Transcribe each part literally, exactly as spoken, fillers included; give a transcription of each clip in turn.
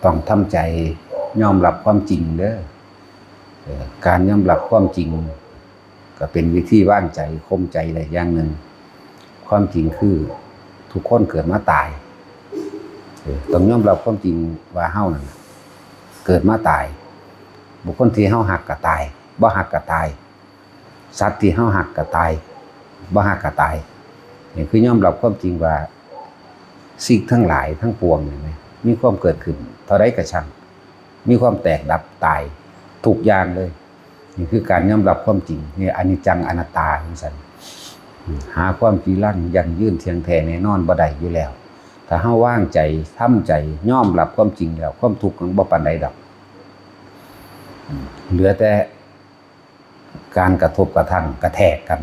ต้องทำใจยอมรับความจริงเด้อ เอ่อ การยอมรับความจริง ก็เป็นวิธีวางใจข่มใจได้อย่างหนึ่ง ความจริงคือทุกคนเกิดมาตาย เออ ต้องยอมรับความจริงว่าเฮานั่นน่ะเกิดมาตาย บุคคลที่เฮาฮักก็ตาย บ่ฮักก็ตาย สัตว์ที่เฮาฮักก็ตาย บ่ฮักก็ตาย นี่คือยอมรับความจริงว่าสิ่งทั้งหลายทั้งปวงนี่นะ มีความเกิดขึ้นเท่าใดก็ช่าง มีความแตกดับตายทุกอย่างเลย นี่คือการยอมรับความจริง นี่อนิจจังอนัตตาจั่งซั้น หาความจีรังยั่งยืนเที่ยงแท้แน่นอนบ่ได้อยู่แล้ว ถ้าเฮาวางใจ ทำใจ ยอมรับความจริงแล้ว ความทุกข์มันบ่ปานใดดอก เหลือแต่การกระทบกระทั่งกระแทกกัน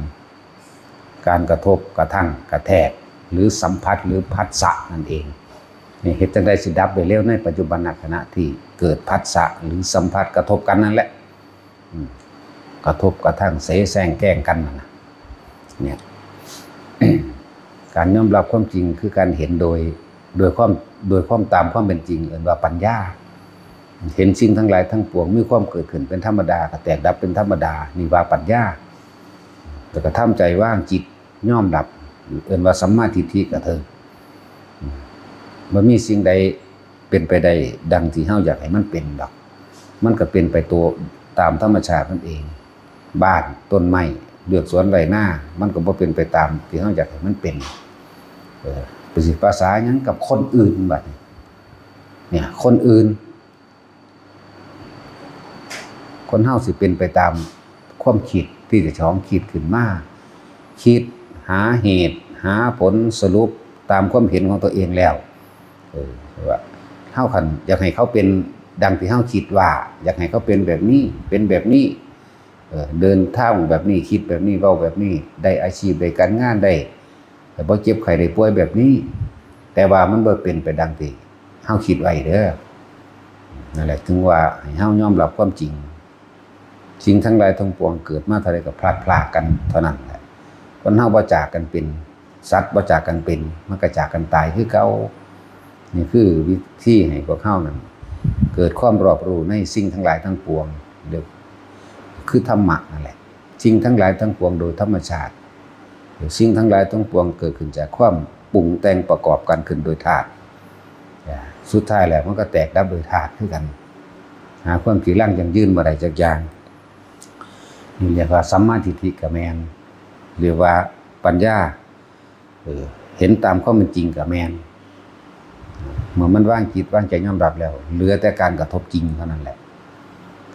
การกระทบกระทั่งกระแทก หรือสัมผัสหรือผัสสะนั่นเอง นี่เฮ็ดจั่งใดสิดับได้เร็วในปัจจุบันขณะที่เกิดผัสสะหรือสัมผัสกระทบกันนั่นแหละ อืม กระทบกระทั่งเสแสร้งแกล้งกันนั่นน่ะ เนี่ย การยอมรับความจริงคือการเห็นโดย โดยความ โดยความตามความเป็นจริง เอิ้นว่าปัญญา เห็นสิ่งทั้งหลายทั้งปวงมีความเกิดขึ้นเป็นธรรมดา ก็แตกดับเป็นธรรมดา นี่ว่าปัญญา แล้วก็ทำใจวางจิตยอมรับ เอิ้นว่าสัมมาทิฏฐิกระเทิง บ่มีสิ่งใดเป็นไปได้ดังที่เฮาอยากให้มันเป็นดอก มันก็เป็นไปตัวตามธรรมชาติมันเอง บ้าน ต้นไม้ เฮือนสวนไร่นา มันก็บ่เป็นไปตามที่เฮาอยากให้มันเป็น เออ ไปสิภาษาหยังกับคนอื่นบัดนี้ เนี่ย คนอื่น คนเฮาสิเป็นไปตามความคิดที่เจ้าของคิดขึ้นมา คิดหาเหตุ หาผลสรุปตามความเห็นของตัวเองแล้ว เออ ว่าเฮาคันอยากให้เขาเป็นดังที่เฮาคิดว่า อยากให้เขาเป็นแบบนี้ เป็นแบบนี้ เออ เดินทางแบบนี้ คิดแบบนี้ เว้าแบบนี้ ได้อาชีพ ได้การงาน ได้ แต่บ่เจ็บไข้ได้ป่วยแบบนี้ แต่ว่ามันบ่เป็นไปดังที่เฮาคิดไว้เด้อ นั่นแหละ ถึงว่าให้เฮายอมรับความจริง สิ่งทั้งหลายทั้งปวงเกิดมาเท่าใดก็พลัดพรากกันเท่านั้นแหละ คนเฮาบ่จากกันเป็น สัตว์บ่จากกันเป็น มันก็จากกันตายคือเก่า นี่คือวิธีให้พวกเฮานั้นเกิดความรอบรู้ในสิ่งทั้งหลายทั้งปวง เรียกคือธรรมะนั่นแหละ สิ่งทั้งหลายทั้งปวงโดยธรรมชาติ สิ่งทั้งหลายทั้งปวงเกิดขึ้นจากความปรุงแต่งประกอบกันขึ้นโดยธาตุ สุดท้ายแล้วมันก็แตกดับโดยธาตุคือกัน หาความจีรังยั่งยืนบ่ได้จักอย่าง นี่เรียกว่าสัมมาทิฏฐิก็แม่น หรือว่าปัญญา เออ เห็นตามความเป็นจริงก็แม่น เมื่อมันวางจิตวางใจยอมรับแล้ว เหลือแต่การกระทบจริงเท่านั้นแหละ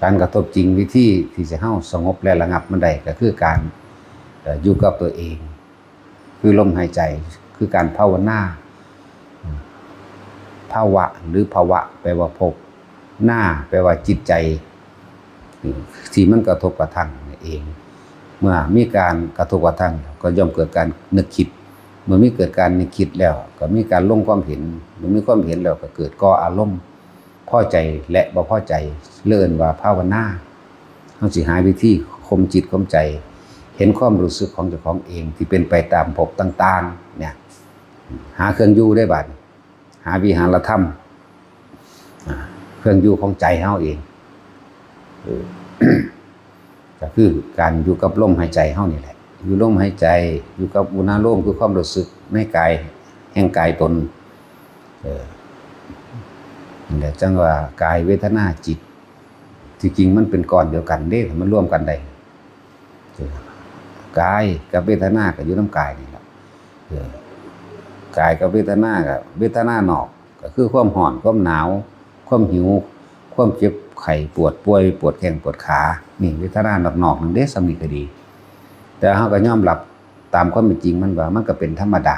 การกระทบจริง วิธีที่จะเฮาสงบและระงับมันได้ก็คือการ เอ่อ อยู่กับตัวเอง คือลมหายใจ คือการภาวนา ภาวะหรือภวะ แปลว่าภพ นา แปลว่าจิตใจ ที่มันกระทบกระทั่งนี่เอง เมื่อมีการกระทบกระทั่งก็ย่อมเกิดการนึกคิด เมื่อมีเกิดการนึกคิดแล้วก็มีการลงความเห็น เมื่อมีความเห็นแล้วก็เกิดก่ออารมณ์ พอใจและบ่พอใจ เรียกว่าภาวนา เฮาสิหาวิธีข่มจิตข่มใจ เห็นความรู้สึกของเจ้าของเองที่เป็นไปตามภพต่างๆ เนี่ย หาเครื่องอยู่ได้บัด หาวิหารธรรม อ่า เครื่องอยู่ของใจเฮาเอง เออ ก็คือการอยู่กับลมหายใจเฮานี่แหละ อยู่ลมหายใจ อยู่กับอุณาโลม คือความรู้สึกในกาย แห่งกายตน เออ นั่นแหละจั่งว่ากายเวทนาจิต ที่จริงมันเป็นก้อนเดียวกันเด้ มันรวมกันได้ เออ กายกับเวทนาก็อยู่นำกายนี่แหละ เออ กายกับเวทนาก็ เวทนานอกก็คือความร้อน ความหนาว ความหิว ความเจ็บไข้ ปวดป่วย ปวดแข้งปวดขา นี่เวทนานอกๆ นั่นเด้ ส่ำนี้ก็ดี แต่เฮาก็ยอมรับตามความเป็นจริงมันว่ามันก็เป็นธรรมดา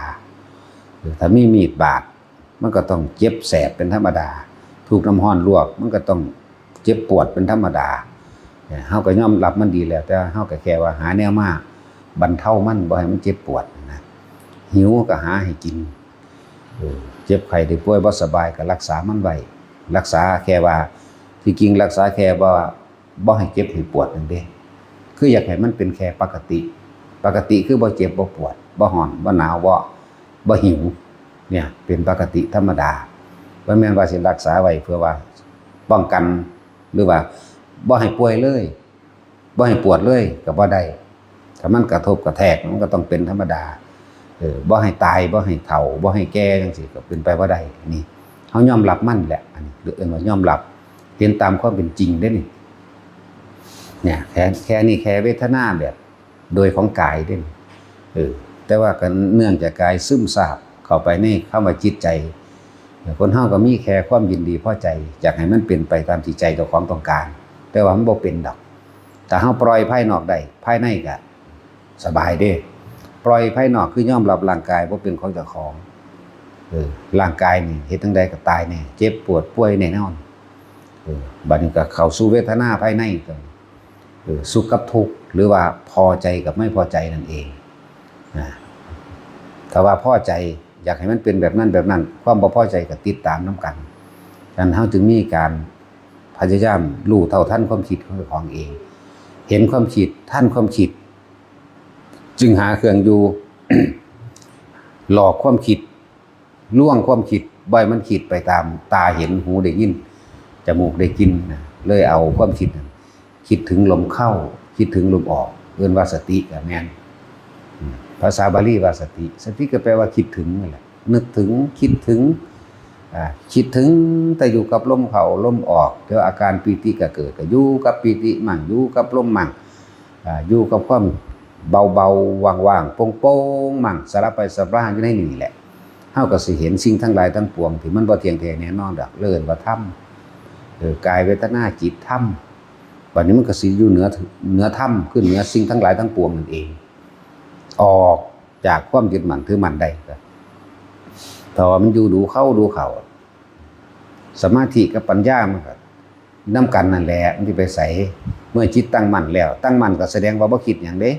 เออ ถ้ามีมีดบาด มันก็ต้องเจ็บแสบเป็นธรรมดา ถูกน้ำร้อนลวก มันก็ต้องเจ็บปวดเป็นธรรมดา เนี่ย เฮาก็ยอมรับมันดีแล้ว แต่เฮาก็แค่ว่าหาแนวมาบรรเทามัน บ่ให้มันเจ็บปวดนะ หิวก็หาให้กิน เออ เจ็บไข้ได้ป่วยบ่สบายก็รักษามันไว้ รักษาแค่ว่า ที่จริงรักษาแค่ว่า บ่ให้เจ็บให้ปวดนั่นเด้ คืออยากให้มันเป็นแค่ปกติ ปกติคือบ่เจ็บบ่ปวด บ่ร้อน บ่หนาว บ่ บ่หิว เนี่ย เป็นปกติธรรมดา บ่แม่นว่าสิรักษาไว้เพื่อว่าป้องกัน หรือว่าบ่ให้ป่วยเลย บ่ให้ปวดเลยก็บ่ได้ ถ้ามันกระทบกระแทกมันก็ต้องเป็นธรรมดา เออ บ่ให้ตาย บ่ให้เฒ่า บ่ให้แก่จังซี้ก็เป็นไปบ่ได้ นี่ เฮายอมรับมันแหละ อันนี้เอิ้นว่ายอมรับ เห็นตามความเป็นจริงเด้นี่ เนี่ย แค่ แค่นี้แค่เวทนาแบบ โดยของกายเด้ เออ แต่ว่าก็เนื่องจากกายซึมซาบเข้าไปในคำว่าจิตใจ คนเฮาก็มีแค่ความยินดีพอใจ อยากให้มันเป็นไปตามที่ใจเจ้าของต้องการ แต่ว่ามันบ่เป็นดอก ถ้าเฮาปล่อยภายนอกได้ ภายในก็สบายเด้ ปล่อยภายนอกคือยอมรับร่างกายบ่เป็นของเจ้าของ เออ ร่างกายนี่เฮ็ดจั่งใดก็ตายแน่ เจ็บปวดป่วยแน่นอน เออ บัดนี้ก็เข้าสู่เวทนาภายในก็ เออ สุขกับทุกข์ หรือว่าพอใจกับไม่พอใจนั่นเอง นะ ถ้าว่าพอใจอยากให้มันเป็นแบบนั้นแบบนั้น ความบ่พอใจก็ติดตามนำกัน ฉะนั้นเฮาจึงมีการพยายามรู้เท่าทันความคิดของเจ้าของเอง เห็นความคิด ทันความคิด จึงหาเครื่องอยู่ หลอกความคิด ลวงความคิด บ่ให้มันคิดไปตามตาเห็น หูได้ยิน จมูกได้กลิ่นนะ เลยเอาความคิดนั้น คิดถึงลมเข้า คิดถึงลมออก เอิ้นว่าสติก็แม่น อืม ภาษาบาลีว่าสติ สติก็แปลว่าคิดถึงนั่นแหละ นึกถึง คิดถึง อ่า คิดถึงแต่อยู่กับลมเข้าลมออก เดี๋ยวอาการปีติก็เกิด ก็อยู่กับปีติมั่ง อยู่กับลมมั่ง อ่า อยู่กับความเบาๆ ว่างๆ โปร่งๆ มั่ง สลับไปสลับมาอยู่ในนี่แหละ เฮาก็สิเห็นสิ่งทั้งหลายทั้งปวงที่มันบ่เที่ยงแท้แน่นอนดอก เอิ้นว่าธรรม เออ กายเวทนาจิตธรรม บัดนี้มันก็สิอยู่เหนือ เหนือธรรม คือเหนือสิ่งทั้งหลายทั้งปวงนั่นเอง ออกจากความยึดมั่นถือมั่นได้ก็ ถ้าว่ามันอยู่ดูเข้าดูเข้า สมาธิกับปัญญามันก็นำกันนั่นแหละ มันสิไปไส เมื่อจิตตั้งมั่นแล้ว ตั้งมั่นก็แสดงว่าบ่คิดหยังเด้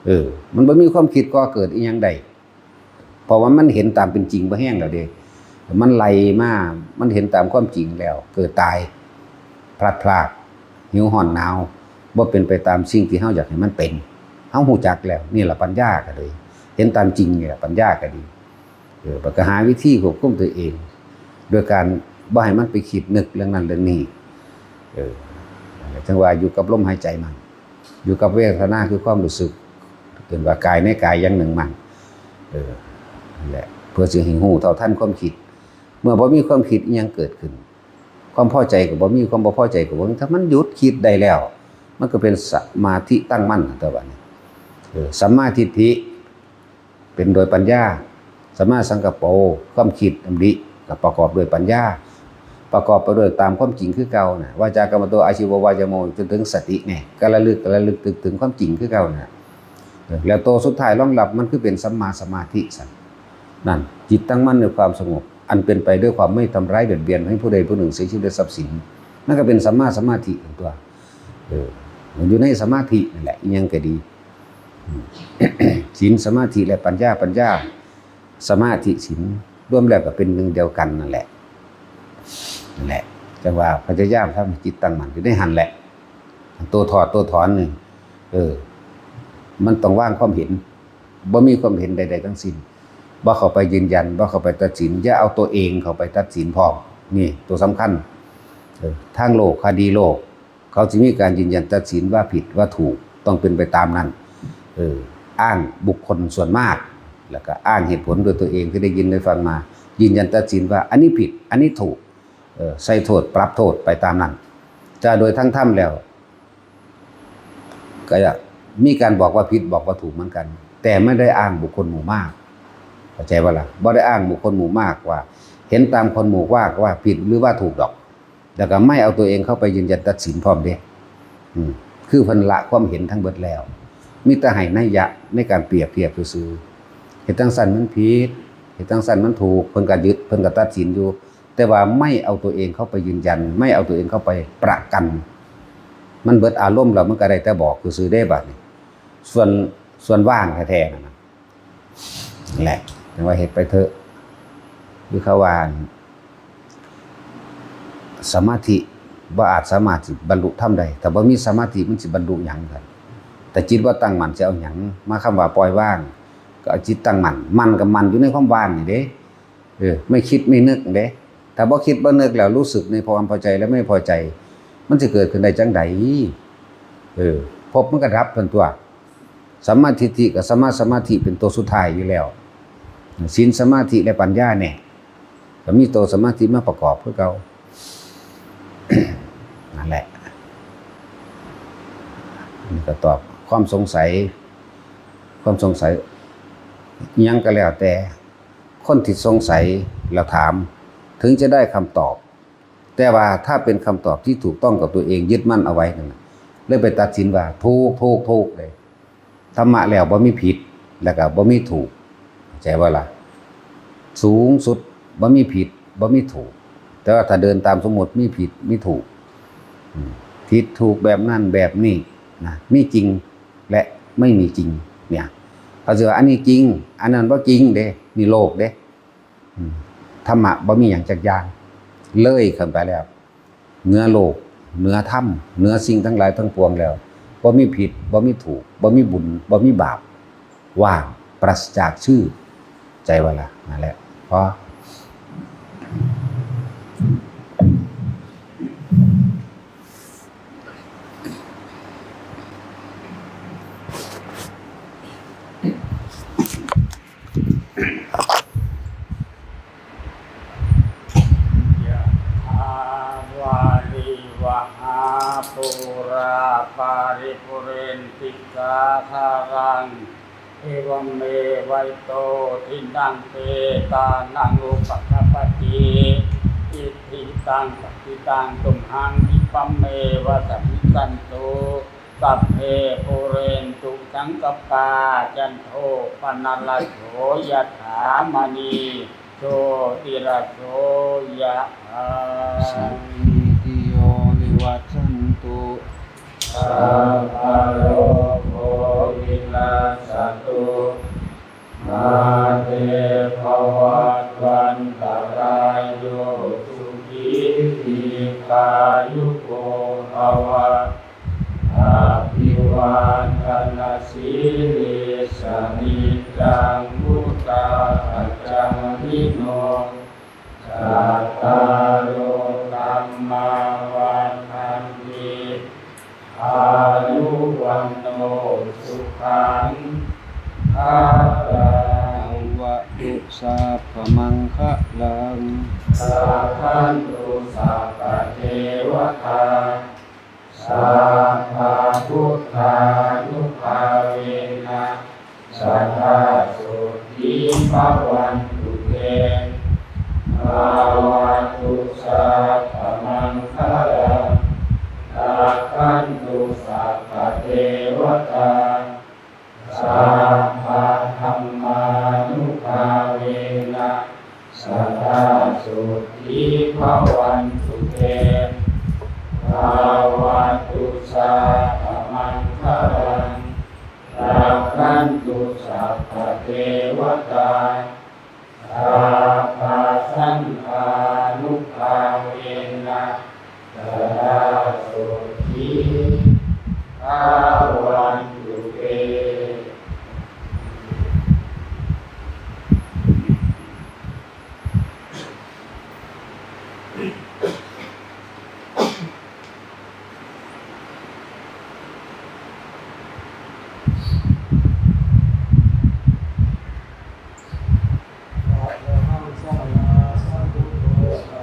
เออ มันบ่มีความคิดก่อเกิดอีหยังได้ เพราะว่ามันเห็นตามเป็นจริงบ่แฮงแล้วเด้ มันไหลมา มันเห็นตามความจริงแล้ว เกิดตาย พลัดพราก หิวร้อนหนาว บ่เป็นไปตามสิ่งที่เฮาอยากให้มันเป็น เฮาฮู้จักแล้ว นี่ล่ะปัญญาก็เลย เห็นตามจริงนี่ล่ะปัญญาก็ดี เออ แล้วก็หาวิธีควบคุมตัวเอง โดยการบ่ให้มันไปคิดนึกเรื่องนั้นเรื่องนี้ เออ จั่งว่าอยู่กับลมหายใจมัน อยู่กับเวทนาคือความรู้สึก เอิ้นว่ากายในกายอย่างหนึ่งมัน เออ นั่นแหละ เพื่อสิให้ฮู้เท่าทันความคิด เมื่อบ่มีความคิดอิหยังเกิดขึ้น ความพอใจก็บ่มี ความบ่พอใจก็บ่มี ถ้ามันหยุดคิดได้แล้ว มันก็เป็นสมาธิตั้งมั่น แต่ว่านี่ เออ สัมมาทิฏฐิ เป็นโดยปัญญา สัมมาสังกัปโป ความคิดดำริ ก็ประกอบด้วยปัญญา ประกอบไปด้วยตามความจริงคือเก่าน่ะ วาจากรรมโต อาชีววายโม จนถึงสติเนี่ย ก็ระลึก ระลึกถึง ถึงความจริงคือเก่าน่ะ เออ แล้วตัวสุดท้ายรองรับมันคือเป็นสัมมาสมาธิซั่น นั่น จิตตั้งมั่นในความสงบ อันเป็นไปด้วยความไม่ทำร้ายเบียดเบียนให้ผู้ใดผู้หนึ่งเสียชีวิตและทรัพย์สิน นั่นก็เป็นสัมมาสมาธิตัว เออ มันอยู่ในสมาธินั่นแหละ อิหยังก็ดี อืม ศีลสมาธิและปัญญา ปัญญา สมาธิ ศีล รวมแล้วก็เป็นหนึ่งเดียวกันนั่นแหละ นั่นแหละ จั่งว่าพยายามทำให้จิตตั้งมั่นอยู่ในหั่นแหละ ตัวถอดตัวถอนนี่ เออ มันต้องวางความเห็น บ่มีความเห็นใดๆทั้งสิ้น บ่เข้าไปยืนยัน บ่เข้าไปตัดสิน อย่าเอาตัวเองเข้าไปตัดสินพร้อม นี่ตัวสำคัญ เออ ทางโลก คดีโลก เขาสิมีการยืนยันตัดสินว่าผิดว่าถูก ต้องเป็นไปตามนั้น เออ อ้างบุคคลส่วนมาก แล้วก็อ้างเหตุผลโดยตัวเองที่ได้ยินได้ฟังมา ยืนยันตัดสินว่าอันนี้ผิด อันนี้ถูก เออ ใส่โทษ ปรับโทษไปตามนั้น แต่โดยทั้งธรรมแล้ว ก็มีการบอกว่าผิด บอกว่าถูกเหมือนกัน แต่ไม่ได้อ้างบุคคลหมู่มาก เข้าใจบ่ล่ะ บ่ได้อ้างบุคคลหมู่มากว่า เห็นตามคนหมู่มากว่าผิดหรือว่าถูกดอก แล้วก็ไม่เอาตัวเองเข้าไปยืนยันตัดสินพร้อมเด้ อืม คือเพิ่นละความเห็นทั้งเบิดแล้ว มีแต่ให้นัยยะในการเปรียบเทียบซื่อๆ เฮ็ดจั่งซั้นมันผิด เฮ็ดจั่งซั้นมันถูก เพิ่นก็ยึด เพิ่นก็ตัดสินอยู่ แต่ว่าไม่เอาตัวเองเข้าไปยืนยัน ไม่เอาตัวเองเข้าไปประกัน มันเบิดอารมณ์แล้วมันก็ได้แต่บอกซื่อๆเด้บัดนี้ ส่วน ส่วนว่างแท้ๆนั่นน่ะ นั่นแหละ จั่งว่าเฮ็ดไปเถอะ คือเขาว่า สมาธิบ่อาจสามารถสิบรรลุธรรมได้ ถ้าบ่มีสมาธิมันสิบรรลุหยังกัน แต่จิตบ่ตั้งมั่นสิเอาหยัง มาคำว่าปล่อยวาง ก็เอาจิตตั้งมั่น มั่นก็มั่นอยู่ในความว่างนี่เด้ เออ ไม่คิดไม่นึกเด้ ถ้าบ่คิดบ่นึกแล้วรู้สึกในความพอใจและไม่พอใจ มันสิเกิดขึ้นได้จังใด เออ ภพมันก็ดับทันตัว สัมมาทิฏฐิกับสัมมาสมาธิเป็นตัวสุดท้ายอยู่แล้ว ศีล สมาธิ และปัญญาเนี่ย ก็มีตัวสมาธิมาประกอบคือเก่า นั่นแหละ อันนี้ก็ตอบความสงสัย ความสงสัยอิหยังก็แล้วแต่ คนที่สงสัยแล้วถาม ถึงจะได้คำตอบ แต่ว่าถ้าเป็นคำตอบที่ถูกต้องกับตัวเองยึดมั่นเอาไว้นั่นน่ะ เลยไปตัดสินว่าถูก ถูก ถูกเลย ธรรมะแล้วบ่มีผิด แล้วก็บ่มีถูก เข้าใจบ่ล่ะ สูงสุดบ่มีผิด บ่มีถูก แต่ว่าถ้าเดินตามสมมุติมีผิดมีถูก อืม ผิดถูกแบบนั้นแบบนี้นะ มีจริงและไม่มีจริง เนี่ย เขาสิว่าอันนี้จริง อันนั้นบ่จริงเด้ นี่โลกเด้ อืม ธรรมะบ่มีหยังจักอย่าง เลยขึ้นไปแล้ว เหนือโลก เหนือธรรม เหนือสิ่งทั้งหลายทั้งปวงแล้ว บ่มีผิด บ่มีถูก บ่มีบุญ บ่มีบาป ว่าง ปราศจากชื่อ ใจว่าล่ะ นั่นแหละ พอ ยะถาวาริวหาปูราปาริปุเรนติสาคารัง เอวัมเมวะอิโตทินังเปตานังอุปกปปติ อิทิตังปัตติตังตุมหังคิปะเมวะสะมิสันตุ สัพเพปูเรนตุสังกปปา จันโทปนรสโสยะถามณีโชติรสโสยะถา สัพพีติโยวิวัชชันตุ สัพพะโรโควินัสสะตุ มาเตภวัตวันตะราโย สุขีทีฆายุโกภวะ อภิวาทนสีลิสสะนิจจังวุฑฒาปะจายิโน จัตตาโรธัมมาวัฑฒันติ อายุวัณโณสุขังพะลัง ภะวะตุสัพพะมังคะลัง รักขันตุสัพพะเทวะตา สัพพะพุทธานุภาเวนะ สะดาโสตถีภะวันตุเต ภะวะตุสัพพะมังคะลัง รักขันตุสัพพะเทวะตา สัพพะธัมมานุภาเวนะ สะดาโสตถีภะวันตุเต ภะวะตุสัพพะมังคะลัง รักขันตุสัพพะเทวะตา สัพพะสังฆานุภาเวนะ สะดาโสตถีภะวันตุเต